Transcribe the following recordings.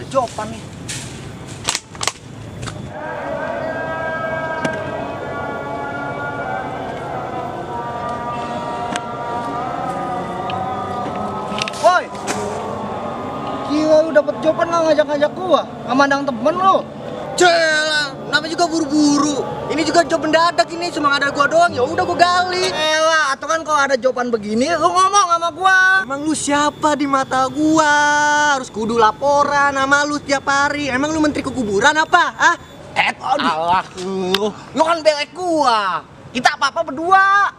Jopan nih. Woi, gila lu dapet Jopan nggak ngajak-ngajak gua? Nggak mandang temen lu? Celah, namanya juga buru-buru. Ini juga job mendadak ini, cuma ada gua doang. Ya udah gua gali. Elah, atau kan kalau ada Jopan begini, lu ngomong sama gua. Emang lu siapa di mata gua? Harus kudu laporan sama lu setiap hari. Emang lu menteri kekuburan apa? Ah? Allah lu kan belek gua. Kita apa-apa berdua.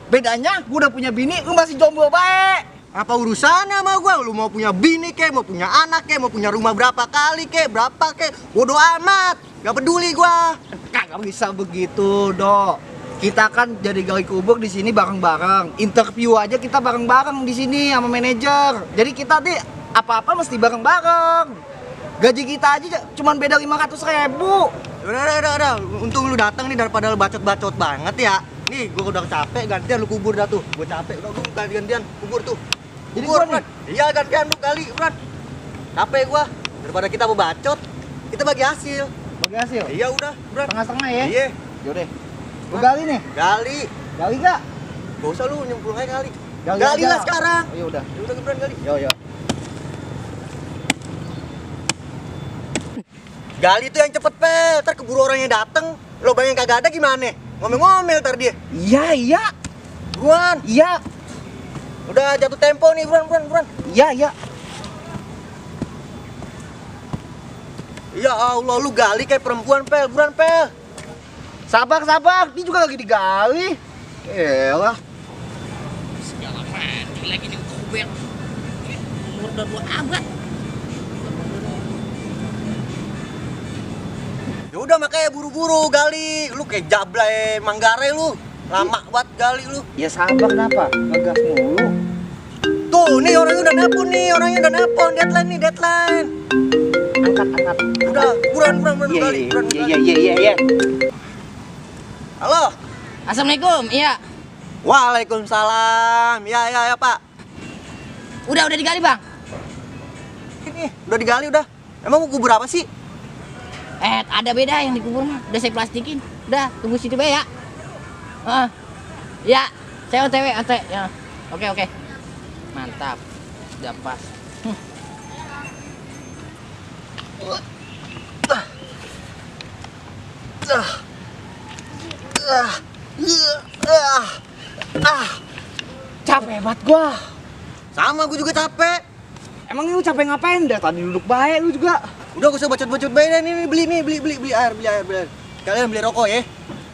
Bedanya gua udah punya bini, lu masih jomblo baik. Apa urusannya sama gua? Lu mau punya bini kek, mau punya anak kek, mau punya rumah berapa kali kek, berapa kek? Bodo amat. Gak peduli gua. Kagak bisa begitu, Dok. Kita kan jadi gali kubur di sini bareng-bareng. Interview aja kita bareng-bareng di sini sama manajer. Jadi kita deh apa-apa mesti bareng-bareng. Gaji kita aja cuman beda 500.000. Udah. Untung lu datang nih daripada lu bacot-bacot banget ya. Nih, gua udah capek, gantian lu kubur dah tuh. Gua capek, udah gua gantian kubur tuh. Jadi Kubur, gua nih? Bran. Iya, gantian lu kali, Bran. Capek gua. Daripada kita bacot, kita bagi hasil. Bagi hasil. Iya udah, Bran. Setengah-setengah ya. Iya, Yaudah. Gua gali nih. gali. Gali gak? Gak usah lu nyemplung aja kali. Gali Gali aja. lah sekarang. Oh, yaudah. Ya udah, Bran, gali. Yo. Gali tuh yang cepet, Pel. Ntar keburu orangnya dateng. Lo bayangin kagak ada gimana? Ngomel-ngomel ntar dia. Iya. Buruan. Iya. Udah jatuh tempo nih, buruan. Iya. Ya Allah, lu gali kayak perempuan, Pel. Buruan, Pel. Sabar. Dia juga lagi digali. Elah. Segala mati lagi nih kubel. Umur udah 2 abad. Ya udah makanya buru-buru gali. Lu kayak Jablay Manggarai lu. Lama banget gali lu. Ya sabar kenapa? Ngegas mulu. Tuh, nih orangnya udah nelpon nih, deadline. Angkat. Udah, buruan gali. Iya. Halo. Assalamualaikum. Iya. Waalaikumsalam. Ya, Pak. Udah digali, Bang. Ini udah digali udah. Emang mau kubur apa sih? Ada beda yang dikubur mah. Udah saya plastikin. Udah, tunggu situ be ya. Ya, saya OTW. Ya. Oke. Mantap. Udah pas. Capek banget gua. Sama gue juga capek. Emang lu capek ngapain? Dah tadi duduk baik lu juga. Udah gak usah bacot-bacot baik nih, beli air. Kalian beli rokok ya.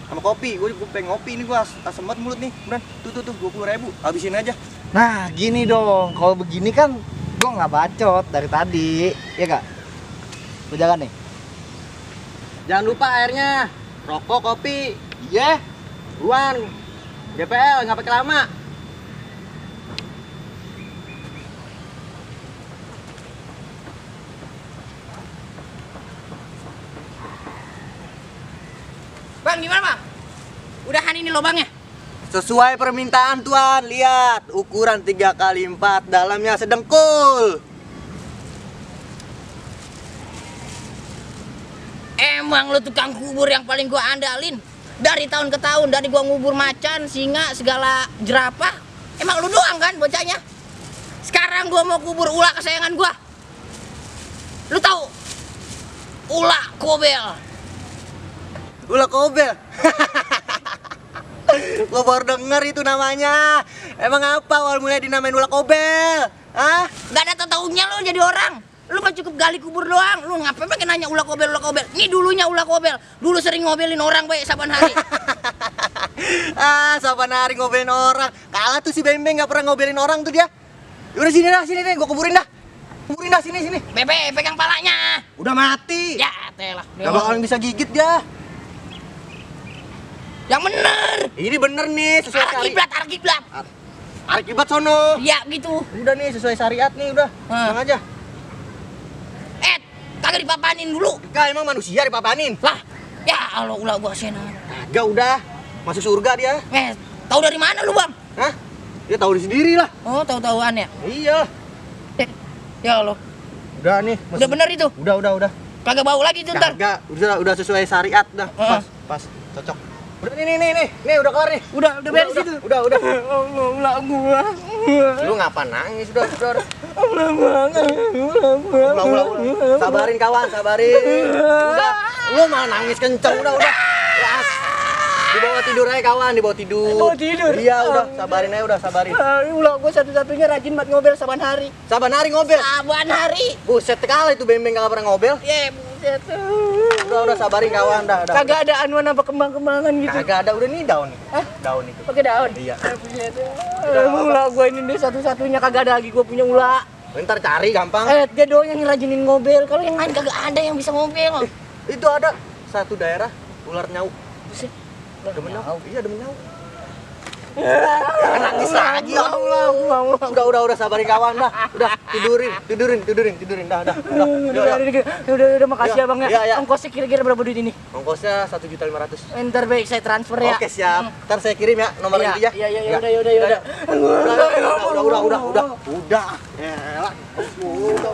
Sama kopi, gue pengen ngopi nih, gue asem banget mulut nih. Bran, tuh 20.000, habisin aja. Nah, gini dong. Kalau begini kan gua nggak bacot dari tadi. Ya kak? Lu jalan nih. Jangan lupa airnya, rokok, kopi. Iya. Buruan, GPL, nggak pakai lama. Bang, gimana, Bang? Udahan ini lubangnya? Sesuai permintaan Tuan, lihat ukuran 3x4, dalamnya sedengkul. Emang lu tukang kubur yang paling gua andalin. Dari tahun ke tahun, dari gua ngubur macan, singa, segala jerapah. Emang lu doang kan bocahnya? Sekarang gua mau kubur ular kesayangan gua. Lu tahu? Ular kobel. Ulah kobel. Lo baru denger itu namanya. Emang apa awal mulai dinamain ulah kobel? Hah? Gak ada taunya lu jadi orang. Lu mah cukup gali kubur doang. Lu ngapain pakai nanya ulah kobel? Ini dulunya ulah kobel. Dulu sering ngobelin orang baik saban hari. Saban hari ngobelin orang. Kalah tuh si Bembeng gak pernah ngobelin orang tuh dia. Yaudah sini deh, gua kuburin dah. Sini. Bebe, pegang palanya. Udah mati. Ya, telah. Gak bakalan bisa gigit dia. Yang bener. Ini bener nih sesuai syariat. Arkiblat. Akibat sono. Ya gitu. Udah nih sesuai syariat nih udah. Tenang aja. Kagak dipapanin dulu. Kak emang manusia dipapanin? Lah, ya Allah ulah gua sena. Kagak udah. Masuk surga dia. Tahu dari mana lu, Bang? Hah? Dia tahu sendiri lah. Oh, tahu-tahuan ya. Iya. Ya Allah. Udah nih. Udah bener itu. Udah. Kagak bau lagi tuh ntar. Kagak, udah sesuai syariat dah. Pas, cocok. Udah nih, udah kelar nih. Udah beres itu. Udah. Allah gua. Lu ngapa nangis? Udah. Allah banget. Ulang. Sabarin kawan, sabarin. Udah. Lu malah nangis kenceng, udah. Las. Dibawa tidur aja kawan, dibawa tidur. Dibawa tidur? Iya, udah, sabarin aja, udah, sabarin. Ulah gua satu-satunya rajin buat ngobel saban hari. Saban hari ngobel. Saban hari. Buset kali itu bembeng kagak pernah ngobel. Ya buset. Udah sabarin kawan, dah. Kagak ada anuan apa kembang-kembangan gitu. Kagak ada, udah nih daun nih. Hah? Daun itu. Pakai daun. Iya. Buset. Ulah gua ini deh satu-satunya kagak ada lagi gua punya ulah. Ntar cari gampang. Dia doang yang rajinin ngobel. Kalau yang lain kagak ada yang bisa ngobel. Itu ada satu daerah ular nyau. Buset. Demen nyau. Iya, demen nyau. Nangis lagi ya Allah. Udah sabarin kawan dah. Udah tidurin dah. Udah makasih ya Bang ya. Iya. Ongkosnya kira-kira berapa duit ini? Ongkosnya 1.500.000. Ntar baik saya transfer ya. Oke, siap. Ntar saya kirim ya nomor ini ya. Iya, udah. Udah. Elah. Udah.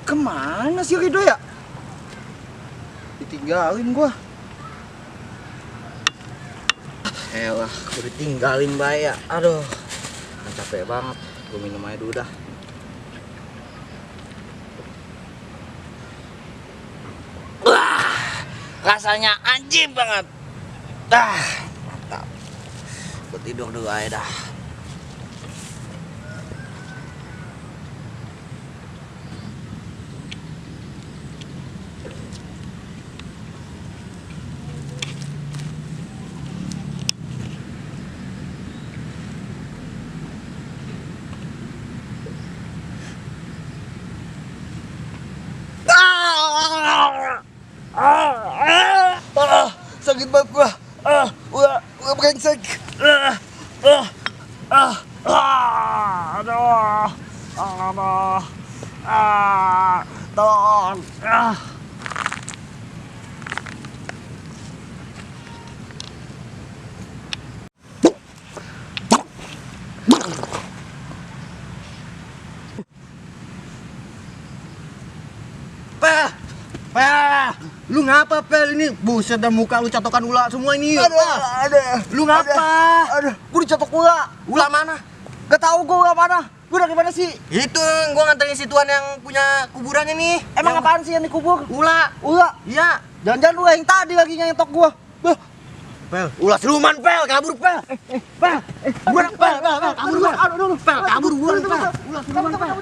Kemana sih Rido ya? Ditinggalin gua. Elah, gua ditinggalin Mbak ya. Aduh. Capek banget. Gua minum aja dulu dah. Wah, rasanya anjing banget. Mantap. Gua tidur dulu aja dah. Sakit banget gua. Gua brengsek. Tolong. Pel, lu ngapa Pel ini? Buset dah muka lu catokan ular semua ini. Ada. Lu ngapa? Aduh, gua dicatok ular. Ular mana? Gak tahu gua ular mana. Gua dari mana sih? Itu gua nganterin si tuan yang punya kuburannya nih. Emang apaan sih yang dikubur? Ular. Ular. Iya. Jangan-jangan lu yang tadi lagi nyentok gua. Pel, ular siluman Pel, kabur Pel. Pel, Gua Pel, kabur gua. Aduh, Pel, kabur gua. Pel. ular siluman, Pel.